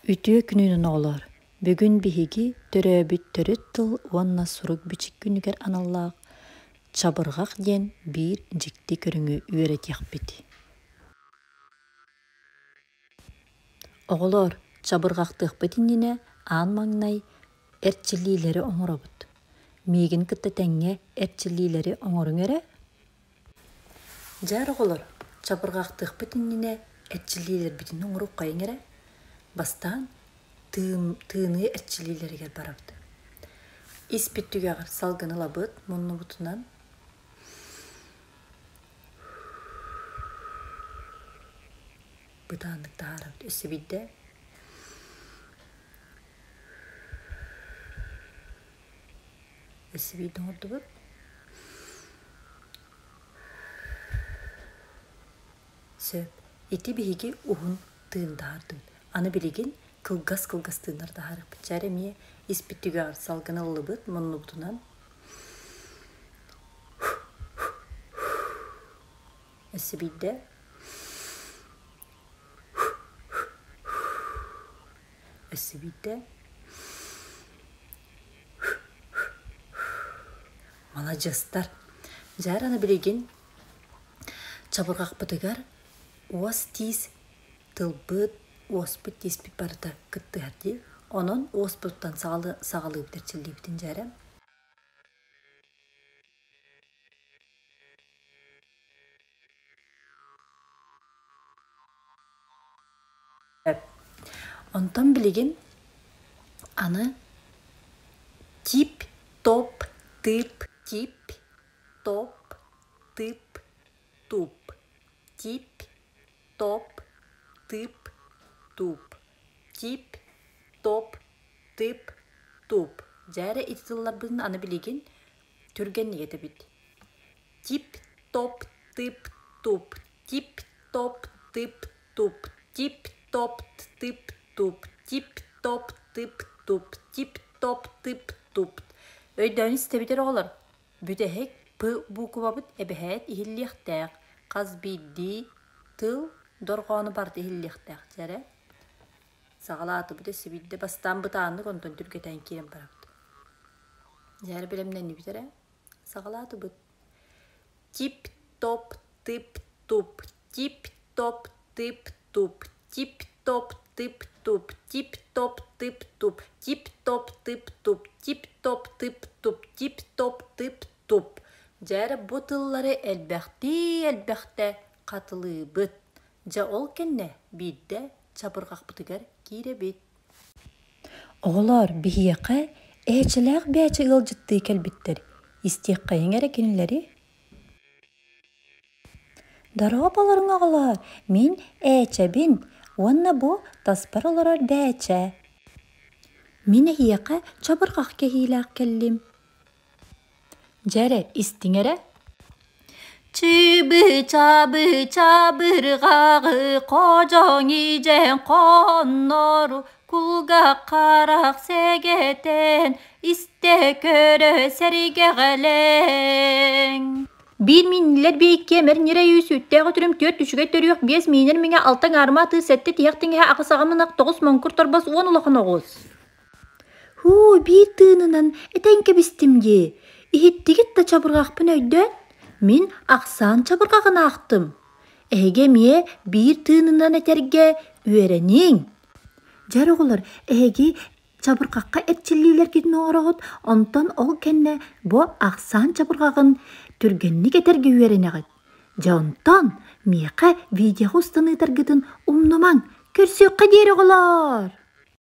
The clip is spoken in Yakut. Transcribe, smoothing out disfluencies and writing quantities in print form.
Үтүө күнүнэн оҕолоор! Бүгүн биһиги төрөөбүт төрүт тыл уонна сурук-бичик күнүгэр аналлаах «Чабырҕах» диэн биир дьикти көрүҥү үөрэтиэхпит. Оҕолоор, чабырҕахтыахпыт иннинэ аан маҥнай эрчиллиилэри оҥоробут. Миигин кытта тэҥҥэ эрчиллиилэри оҥоруҥ эрэ. Дьээр оҕолор, чабырҕахтыахпыт иннинэ эрчиллиилэрбитин оҥоруоххайыҥ эрэ. Бастаан тыыныы эрчиллиилэригэр барабыт. Испит түгэҕэр салгын ылабыт, муннубутунан бытааннык таһаарабыт. Өссө биирдэ Өссө биирдэ оҥордубут. Сөп. Ити биһиги уһун тыын таһаардыбыт. Аны билигин кылгас-кылгас тыыннар таһаарыахпыт. Чээр эмиэ испит түгэҕэр салгын ыллыбыт, муннубутунан. Өссө биирдэ. Өссө биирдэ. Маладьыастар! Дьээр аны билигин чабырҕахпытыгар уос-тиис тылбыт, уоспут-тииспит барыта кыттыһар дии. Онон уоспуттан саҕалыыбыт эрчиллиибитин дьээрэ. Онтон билигин аны тип топ тып тип топ тып туп тип топ тып туп тип топ тып туп Дьэ эрэ ити тылларбытын аны билигин түргэнник этэбит. Тип-топ, тып-туп, тип-топ, тып-туп, тип-топ, тып-туп, тип-топ, тып-туп, тип-топ, тып-туп. Өйдөөн истэбит эрэ оҕолор. Бүтэһик П буукубабыт эбэһээт иһиллиэхтээх. Хас биирдии тыл дорҕоону барыта иһиллиэхтээх. Дьэ эрэ. Саҕалаатыбыт өссө биирдэ бастаан бытааннык онтон түргэтээн киирэн барабыт. Дьэ эрэ бэлэмнэннибит эрэ. Саҕалаатыбыт. Тип-топ, тып-туп, тип-топ, тып-туп, тип-топ, тып-туп, тип-топ, тып-туп, тип-топ, тып-туп, тип-топ, тып-туп, тип-топ, тып-туп. Дьэ эрэ бу тыллары элбэхтии-элбэхтэ хатылыыбыт. Дьэ ол кэннэ биирдэ чабырҕахпытыгар киирэбит. Оҕолоор, биһиэхэ ээчэлээх бээчэ ыалдьыттыы кэлбиттэр, истиэххэйиҥ эрэ кинилэри Дорооболоруҥ оҕолоор, мин Ээчэбин уонна бу таспар олорор Бээчэ. Мин эһиэхэ чабырҕах кэһиилээх кэллим. Дьэ эрэ, истиҥ эрэ Чыбы-чабы чабырҕаҕы ходьоҥ идьэн хоннору кулгаах харах сэгэтэн истэ көрө сэргэҕэлэҥ Биир мииннилэр биэйкэ мэр ньирэй үс үүттээх үтүрүм түөрт үчүгэй төрүөх биэс миинэр миҥэ алта аҥаарыма атыы сэттэ тиһэх тиҥэһэ аҕыс аҕам ынах тоҕус моҥкур торбос уон улахан оҕус Һуу, биир тыынынан этэн кэбистим дии, иһиттигит да чабырҕахпын өйдөөн, мин ахсаан чабырҕаҕын аахтым. Эһиги эмиэ биир тыынынан этэргэ үөрэниҥ. Дьэ эрэ оҕолор, эһиги чабырҕахха эрчиллиилэргитин оҥороҕут, онтон ол кэннэ бу ахсаан чабырҕаҕын түргэнник этэргэ үөрэнэҕит. Дьэ онтон миэхэ видеоҕа устан ыытаргытын умнумаҥ, көрсүөххэ диэри оҕолоор!